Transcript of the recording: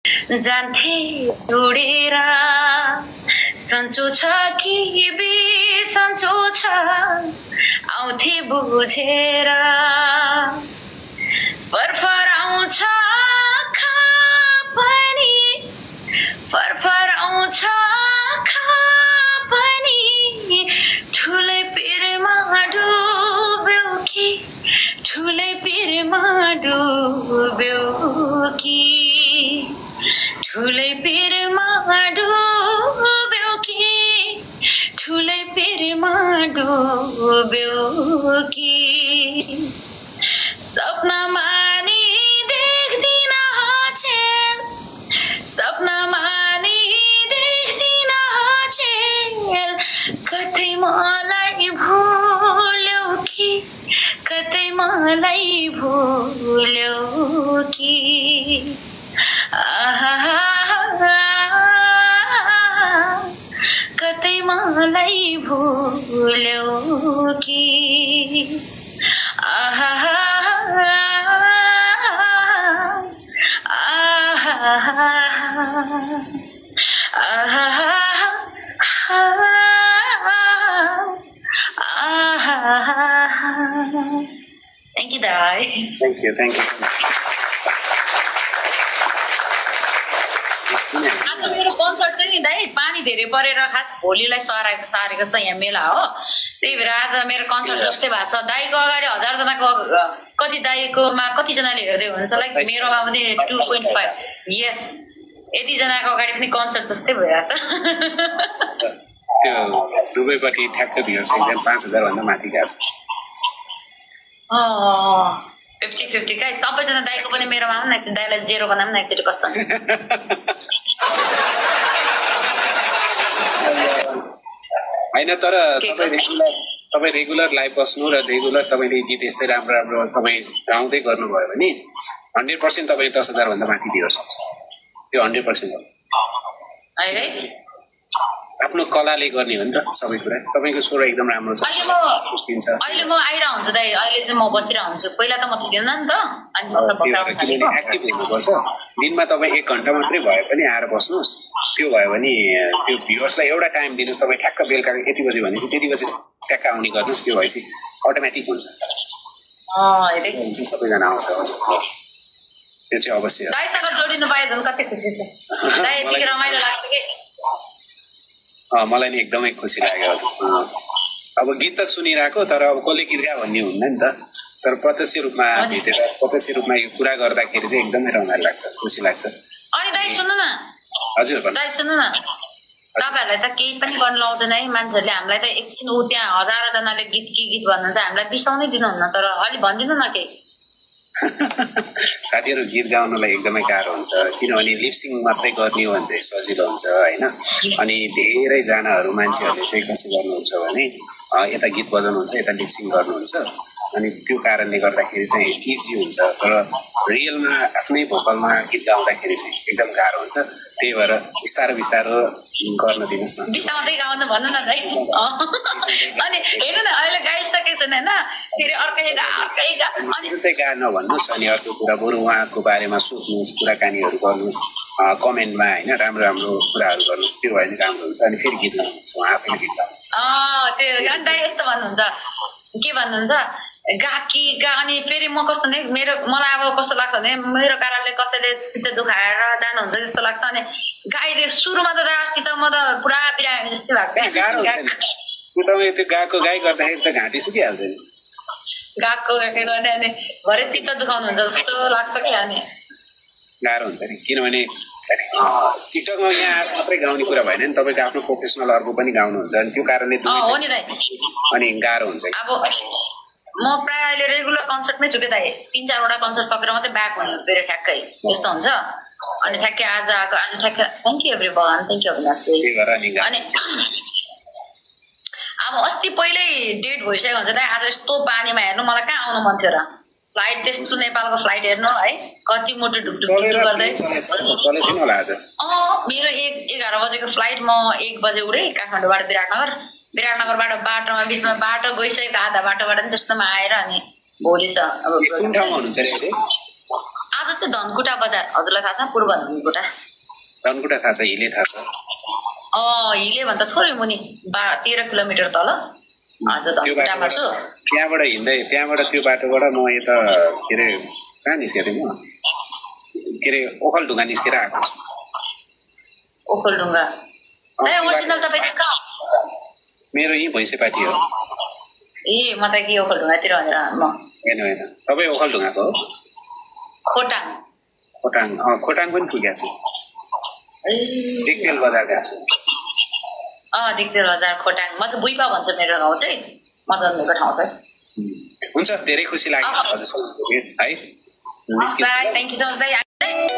जान्थे उडेर सन्चो छ कि बेसन्चो छ आउँथे बुझेर फरफराउँछ पनि फरफराउँछ पनि ठुलै पिरमा डुब्यो कि ठुलै पिरमा डुब्यो कि ठुलै पिरमा डुब्यो कि ठुलै पिरमा डुब्यो कि सपनामा नि देख्दिन हचेल सपनामा नि देख्दिन हचेल कतै मलाई भुल्यौ कि कतै मलाई भुल्यौ कि कतै मलाई भुल्यौ कि Thank you, Dai. Thank you. मेरो कन्सर्ट चाहिँ नि दाइ पानी धेरै परेर खास भोलिलाई सारेको छ यहाँ मेला हो त्यही भएर आज मेरो कन्सर्ट जस्तै भएको छ दाइको अगाडि 1000 जनाको कति दाइकोमा कतिजनाले हेर्दै हुनुहुन्छ लाइक मेरोमा पनि 2.5 यस यति जनाको अगाडि पनि कन्सर्ट जस्तै भइरहेछ त्यो दुबईपट्टि ठ्याक्क भ्युर्स एकदम 5000 भन्दा माथि गएको छ 50-50 गाइस सबैजना दाइको पनि मेरोमा पनि एकचोटि दाइलाई जेरो बनाम न एकचोटि कस्तो हैन तर तपाई रेगुलर लाइभ बस्नु र रेगुलर तपाईले गीत यस्तै राम्रो तपाई गाउँदै गर्नुभयो भने 100% तपाई 10000 भन्दा माथि भ्युर्स हुन्छ त्यो 100% हो है आफ्नो कलाले गर्ने हो नि त सबै कुरा तपाईको स्वर एकदम राम्रो छ अहिले म आइरा हुन्छु दाइ अहिले चाहिँ म बसिरा हुन्छु पहिला त म थिएन नि त अनि एक्टिभ हुनुपर्छ दिनमा तपाई 1 घण्टा मात्रै भए पनि आएर बस्नुस् त्यो भयो भने त्यो भ्युअर्सलाई एउटा टाइम दिनुस् तपाई ठ्याक्क बेलुका यति बजे भनेपछि त्यति बजे ट्याक्क आउने गर्नुस् त्यो भएपछि अटोमेटिक हुन्छ हुन्छ सबैजना आउँछ त्यो चाहिँ अवश्य दाइसँग जोडिनु पाए झन् कति खुसी छ दाइ यति रमाइलो लाग्छ के मलाई नि एकदमै खुसी लाग्यो अब गीत त सुनिरहेको तर अब कसले गीत गा भन्ने हुन्न नि त तर प्रत्यक्ष रूपमा भेटेर प्रत्यक्ष रूपमा यो कुरा गर्दाखेरि चाहिँ एकदमै रमाइलो लाग्छ खुसी लाग्छ अनि दाइ सुन्नु न हजुर दाइ सुन्नु न तपाईहरुलाई त केही पनि गर्न लाउँदैन है मान्छेहरूले हामीलाई त एकछिन उ त्यहाँ हजारौं जनाले गीत भन्नुहुन्छ हामीलाई बिसाउनै दिनुहुन्न तर अलि भनिदिनु न केही साथीहरु गीत गाउनलाई एकदमै गाह्रो हुन्छ किनभने लिपसिङ मात्रै गर्ने हो भने चाहिँ सजिलो हुन्छ हैन अनि धेरै जनाहरु मान्छेहरुले चाहिँ कसो गर्नुहुन्छ भने यता गीत बजाउनुहुन्छ यता लिपसिङ गर्नुहुन्छ अनि त्यो कारणले गर्दाखेरि चाहिँ इजी हुन्छ तर रियलमा आफ्नै भोकलमा गीत गाउँदाखेरि चाहिँ एकदम गाह्रो हुन्छ त्यही भएर बिस्तारो बिस्तारो गर्न दिनुस् न बिस्तारै गाउनु भन्नु न दाइ अनि हेर्नु न अहिले गाइसकेको छैन हैन फेरि अर्कै गा अनि त्यही गा नभन्नुस् अनि अर्को कुरा बरु उहाँको बारेमा सोध्नुस् कुराकानीहरु गर्नुस् कमेन्टमा हैन राम्रो कुराहरु गर्नुस् त्यो भए नि राम्रो हुन्छ अनि फेरि गीत गाउनुहुन्छ उहाँ आफैले गीत गाउनुहुन्छ त्यो दाइ यस्तो भन्नुहुन्छ के भन्नुहुन्छ गाकी अनि फेरि म कस्तो नै मलाई अब कस्तो लाग्छ भने मेरो कारणले कसैले चित्त दुखाएर जानुहुन्छ जस्तो लाग्छ अनि गाईले सुरुमा त अस्ति त म त पुरा बिरामी जस्तो भएको गाह्रो हुन्छ नि तपाईँ त्यो गाको गाई गर्दाखेरि त घाँटी सुकिहाल्छ नि गाको गाई गर्ने अनि भरे चित्त दुखाउनुहुन्छ जस्तो लाग्छ कि अनि गाह्रो हुन्छ नि किनभने टिकटकमा यहाँ मात्रै गाउने कुरा भएन नि तपाईको आफ्नो प्रोफेसनल अर्को पनि गाउनुहुन्छ अनि त्यो कारणले हो नि दाइ अनि गाह्रो हुन्छ अब म प्राय अहिले रेगुलर कन्सर्टमै छु के दाइ 3-4 वटा कन्सर्ट सकेर मात्रै ब्याक हुनु फेरि ठ्याक्कै यस्तो हुन्छ अनि ठ्याक्कै आज आएको अनि ठ्याक्कै thank you everyone thank you अनि अब अस्ति पहिल्यै डेट भइसक्यो हुन्छ दाइ आज यस्तो पानीमा हेर्नु मलाई कहाँ आउनु मन थियो र फ्लाइट त्यस्तो नेपालको फ्लाइट हेर्नु है कति मोटो ढुकढुक गर्दै मेरो 11 बजेको फ्लाइट म 1 बजे उडे काठमाडौँबाट विराटनगरबाट बाटोमा बिचमा बाटो गइसकेको आधा बाटोबाट नि त्यस्तोमा आएर अनि भोलि छ अब आज चाहिँ धनकुटा बजार हजुरलाई थाहा छ पूर्व धनकुटा धनकुटा थाहा छ हिले थाहा छ हिले भन्दा थोरै मुनि 13 किलोमिटर तल हजुर धनकुटामा छु त्यहाँबाट हिँड्दै त्यहाँबाट त्यो बाटोबाट म यता के अरे कहाँ निस्केँ म के अरे ओखलढुङ्गा निस्केर आएको छु ओखलढुङ्गा ओरिजिनल तपाईँ कहाँ मेरो यहीँ भैँसेपाटी हो ए म त के ओखलढुङ्गातिर भनेर म होइन होइन तपाईँ ओखलढुङ्गाको हो खोटाङ खोटाङ पनि पुगेको छु दिक्तेल बजार गएको छु दिक्तेल बजार खोटाङ म त बुइपा भन्छ मेरो गाउँ चाहिँ म जन्मेको ठाउँ चाहिँ हुन्छ धेरै खुसी लाग्यो हजुरसँग है थ्याङ्क यू सो मच